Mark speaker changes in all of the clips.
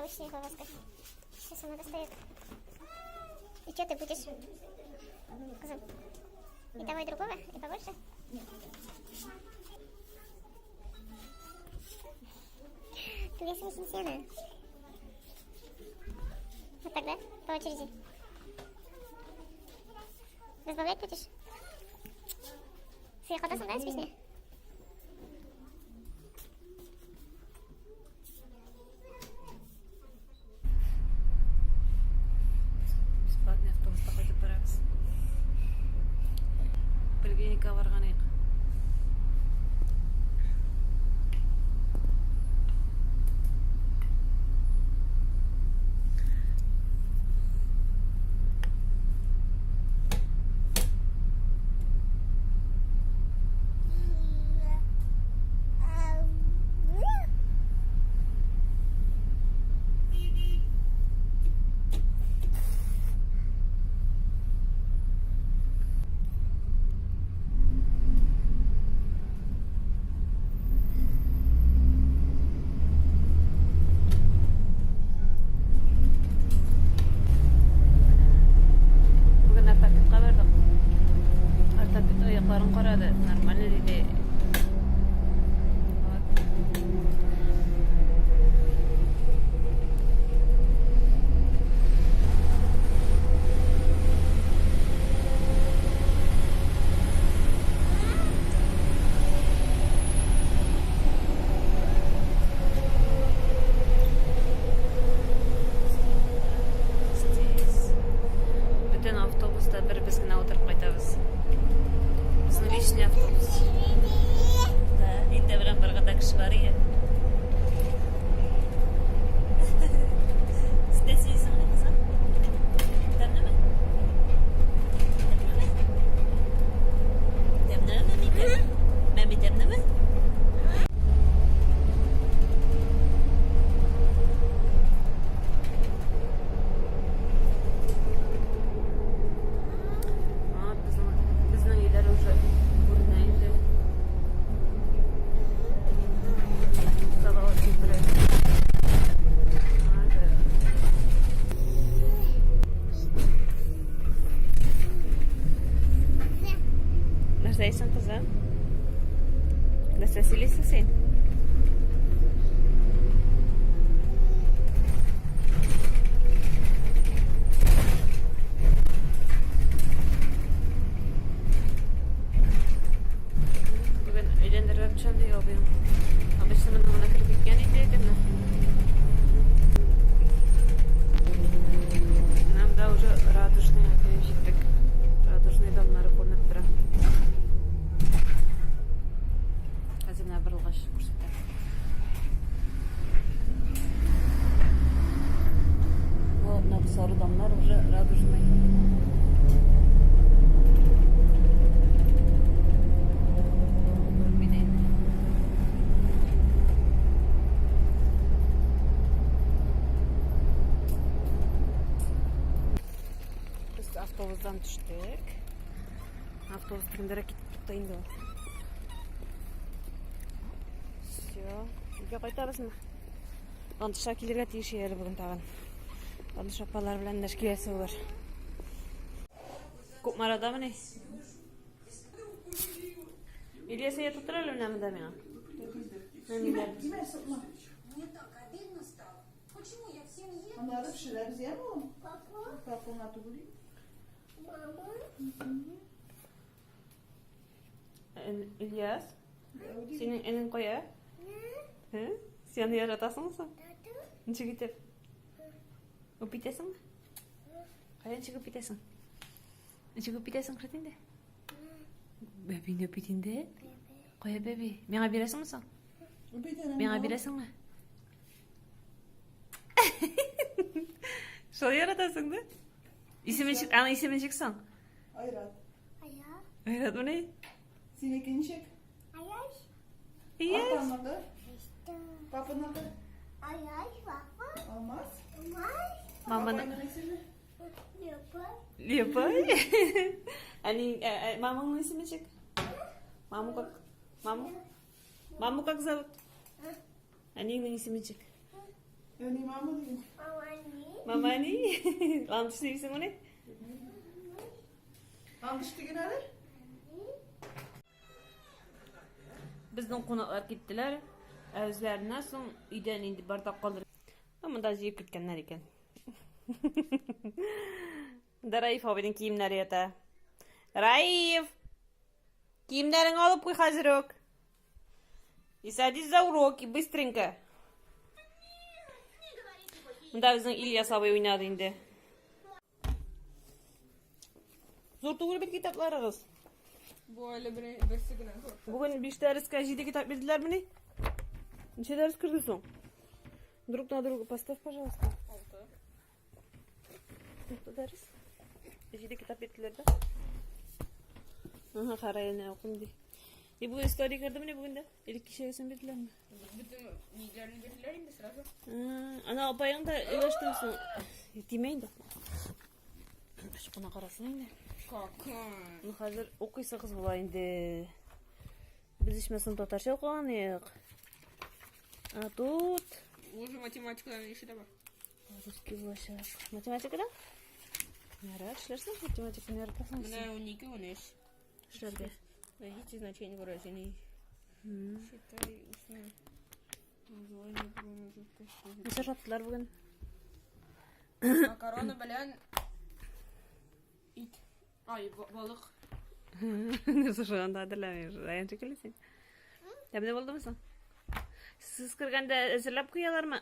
Speaker 1: Лишняя полоска. Сейчас она достает. И что ты будешь? Кызым. И того, и другого, и побольше? Түгесең өчен сено. Вот тогда, по очереди. Разбавлять будешь? Сыер катасың да өспесенә?
Speaker 2: Бесплатный автобуста кайтып барабыз. Поликлиникага барган идек. Бүген ортопедка бардык. Ортопед аякларын карады, нормально диде. Вот. Здесь. Бөтен автобуста бер без генә утырып кайтабыз. Безнең личный автобус. Да, инде белән барганда кеше бар ие. Син дә сөйсеңме, кызым? Тәмлеме? Тәмлеме? Тәмлеме, мәми? Мәми тәмлеме? Безнең өйләр уже күренә инде. Салават күпере. Нәрсә әйтсең, кызым? Нәрсә сөйлисең син? Бүген әйләндереп төшәм ди абыем. Обычно моны гына кереп киткән иде әйтемме? Нам да уже радужный килеп җиттек. Радужный домнары күренеп тора. Хәзер менә борылгач күрсәтәм. Бу менә сары домнар уже радужный. Күренми дә инде. Без автобустан төштек. Автобус тегендәрәк китеп тукта инде ул. Все, өйгә кайтабызмы? Ландыша килергә тиеш әле бүген тагын. Ландыш апалар белән дәш киләсе булыр. Кукмарадамыни? Ильяс, я тутыр әле менә монда миңа. Мәмиләр.
Speaker 3: Аннары пешерәбез, яме ул? Папа түгел.
Speaker 2: Ильяс, синең энең кая? Һе? Син аны яратасыңмы соң? Ничек итеп? Үп итәсеңме? Кая ничек үп итәсең? Ничек үп итәсең, күрсәт инде. Бәбине үп ит инде. Кая бәби? Миңа бирәсеңме соң? Миңа бирәсеңме? Шул яратасың да? Исеме ничек? Аның исеме ничек соң?
Speaker 3: Айрат.
Speaker 2: Айрат мени?
Speaker 3: Синеке ничек?
Speaker 1: Аяй.
Speaker 2: Ильяс.
Speaker 3: Атаңныкы? Папаныкы?
Speaker 1: Аяй, папа.
Speaker 3: Алмаз?
Speaker 1: Май.
Speaker 2: Маманы.
Speaker 3: Апайның исеме?
Speaker 1: Люба.
Speaker 2: Лепай. Әни, мамаңның исеме ничек? Маму как? Маму? Маму как зовут? Әниеңнең исеме ничек?
Speaker 3: Әни мама дигән.
Speaker 2: Мамани. Ландыш дисең мени?
Speaker 3: Ландыш диген әле.
Speaker 2: Безнең кунаклар киттеләр. Ә үзләреннән соң өйдә нинди бардак калдырып. Ә монда җыеп киткәннәр икән. Да Раиф абыйның киемнәре ята. Раиф! Киемнәреңне алып куй хәзер үк. И садись за уроки, быстренько. Монда безнең Ильяс абый уйнады инде. Зур түгел бит китапларыгыз.
Speaker 4: Бу әле берсе генә зур.
Speaker 2: Бүген 5 дәрескә 7 китап бирделәрмени? Ничә дәрес керде соң? Друг на друга поставь, пожалуйста.
Speaker 4: 6.
Speaker 2: Алты дәрес. Җиде китап бирделәр дә. Ага, кара әнә укыйм ди. И бу история кердеме бүген дә? Или кичәгесен бирделәрме?
Speaker 4: Бөтен ниләрне бирделәр инде сразу.
Speaker 2: Ана апаең да өләштеме соң? Тимә инде. Шуны карасын инде.
Speaker 4: Какой?
Speaker 2: Ну хәзер укыйсы кыз була инде. Без ичмасам татарча укыган идек. А тут
Speaker 4: Уже математикадан ише дә бар.
Speaker 2: Русский булачак. Математикада? Ярар, эшләрсең, математиканы яратасың.
Speaker 4: Менә 12, 13.
Speaker 2: Эшләргә.
Speaker 4: Найдите значение выражений. Считай устно. Название промежутков.
Speaker 2: Нәрсә ашаттылар бүген?
Speaker 4: Макароны белән ит. Ай, балык.
Speaker 2: Нәрсә ашаганда хәтерләмим. Раян шикелле син. Тәмле булдымы соң? Сез кергәндә әзерләп куялармы?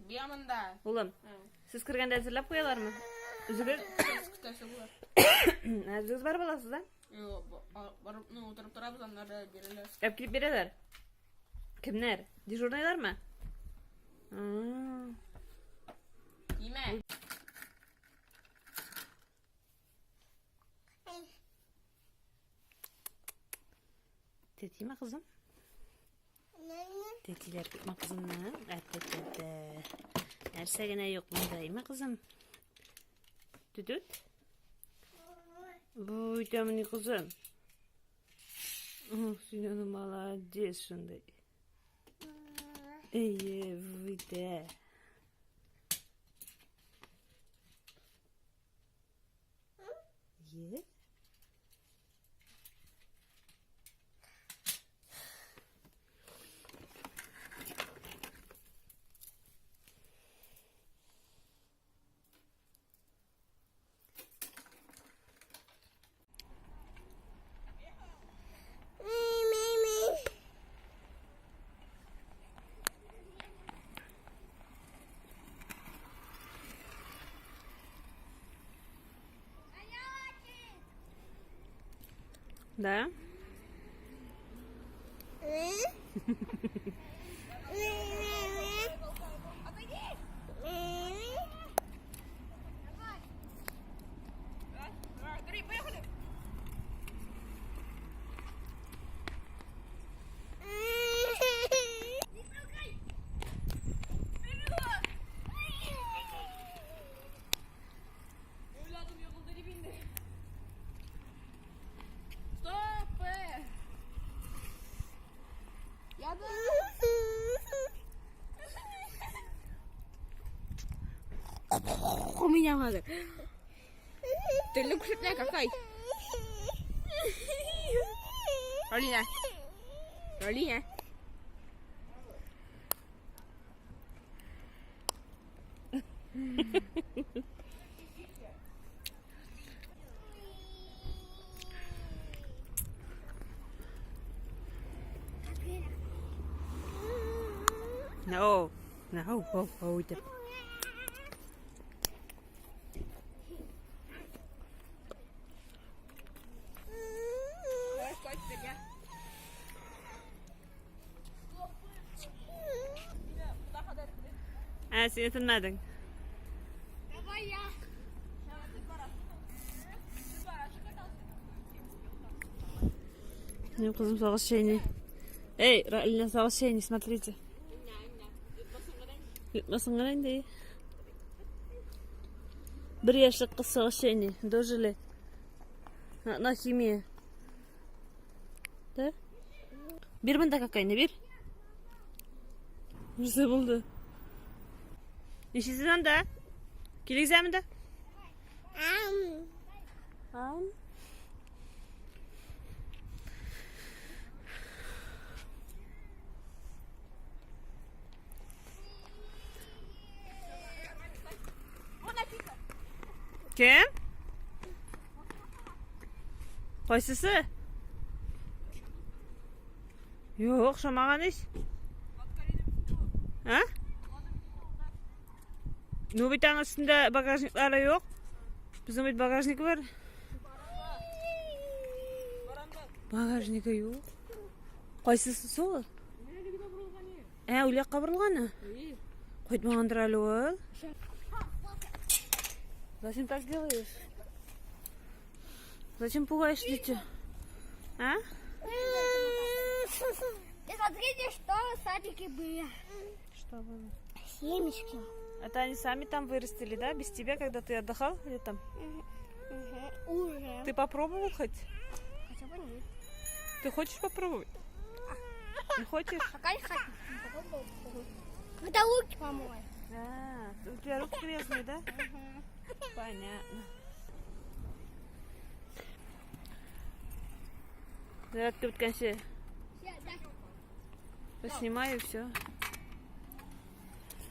Speaker 4: Бия монда.
Speaker 2: Улым, сез кергәндә әзерләп куялармы? Үзегез
Speaker 4: Көтәсе була.
Speaker 2: Үзегез барып аласыз, да?
Speaker 4: Юк, барып, ну, утырып торабыз, аннары бирәләр.
Speaker 2: Әп килеп бирәләр. Кемнәр? Дежурныйлармы?
Speaker 4: Тимә.
Speaker 2: Тәтиме, кызым? Тәтиләр күпме кызымның? Әтә-тәтә. Нәрсә генә юк монда, име кызым? Түтүт? Бу тәмни кызым. Син аны молодец шундый. Әйе, витә. Е? Да?
Speaker 4: У меня надо. Ты люксутная какая? Алина. Алина.
Speaker 2: No. No. Oh, oh, итеп. Ә, син этенмәдең.
Speaker 4: Давай я.
Speaker 2: Минем кызым сагыз чәйни. Эй, Ралина сагыз чәйни, смотрите. Йотмасын гына инде. Бер яшьлек кыз сагыз чәйни. Дожили. На химия. Да? Бир монда какайны, бир. Нәрсә булды? Нишлисез анда? Килегез ә монда. Ам. Кем? Кайсысы? Юк, ошамаган ич. А? Ну бит аның өстендә багажниклары юк. Безнең бит багажник бар. Багажнигы юк. Кайсысы сол? Ә, ул якка борылганы? Кайтмагандыр әле ул. Зачем так делаешь? Зачем пугаешь детей? А?
Speaker 1: И смотрите, что в садике было.
Speaker 2: Что было?
Speaker 1: Семечки.
Speaker 2: Это они сами там вырастили, да? Без тебя, когда ты отдыхал или там?
Speaker 1: Уже.
Speaker 2: Ты попробовал хоть?
Speaker 1: Хотя бы нет.
Speaker 2: Ты хочешь попробовать? Не хочешь?
Speaker 1: Пока не хочу. Когда руки помой.
Speaker 2: А, у тебя руки грязные, да? Понятно. Зарядка беткәнче поснимаю все.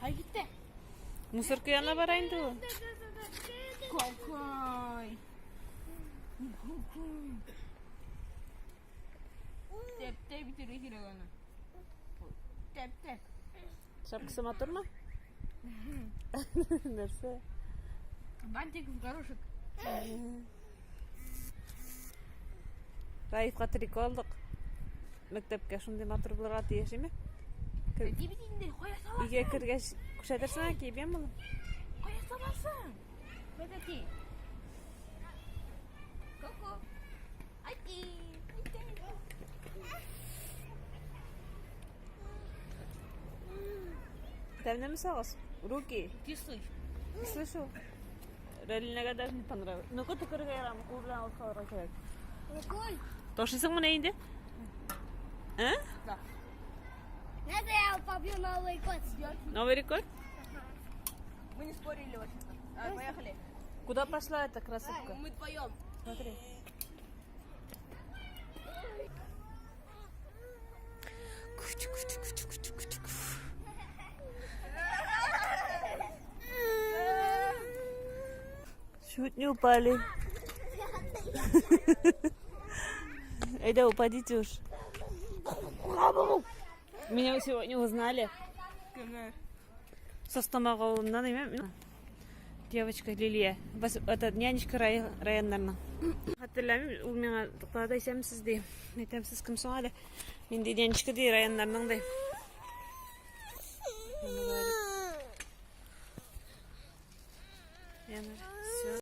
Speaker 4: Ай китте.
Speaker 2: Мусорка янына бара инде ул.
Speaker 4: Какой. Тәп тәп итәргә кирәк аны. Тәп тәп.
Speaker 2: Шапкасы матурмы? Нәрсә?
Speaker 4: Бантик в горошек.
Speaker 2: Раифка трико алдык. Мәктәпкә шундый матур булырга тиеш име?
Speaker 4: Әти бит инде, кая саласың?
Speaker 2: Өйгә кергәч күрсәтерсең, киеп моны.
Speaker 4: Кая саласың? Бәт әти. Коко. Әти.
Speaker 2: Тәмлеме сагыз? Руки.
Speaker 4: Кислый.
Speaker 2: Слышу. Рәлинәгә даже не понравилось. Ну-ка төкерергә ярамый, кул белән алып калырга кирәк.
Speaker 1: Рукой.
Speaker 2: Ташыйсың моны инде? А?
Speaker 4: Да.
Speaker 1: Надо я побью новый год.
Speaker 2: Новый рекорд?
Speaker 4: Мы не спорили вообще. Давай, поехали.
Speaker 2: Куда пошла эта красотка?
Speaker 4: Мы вдвоем.
Speaker 2: Смотри. Кучу-кучу-кучу-кучу-кучу. Чуть не упали. Әйдә, упадите уж. Меня сегодня узнали.
Speaker 4: Кемнәр?
Speaker 2: Состамак авылыннан имә. Девочка Лилия. Это нянечка Раяннарның. Хәтерләмим, ул миңа туктады, исәнмесез ди. Әйтәм, сез кем соң әле? Мин ди нянечка ди Раяннарның ди.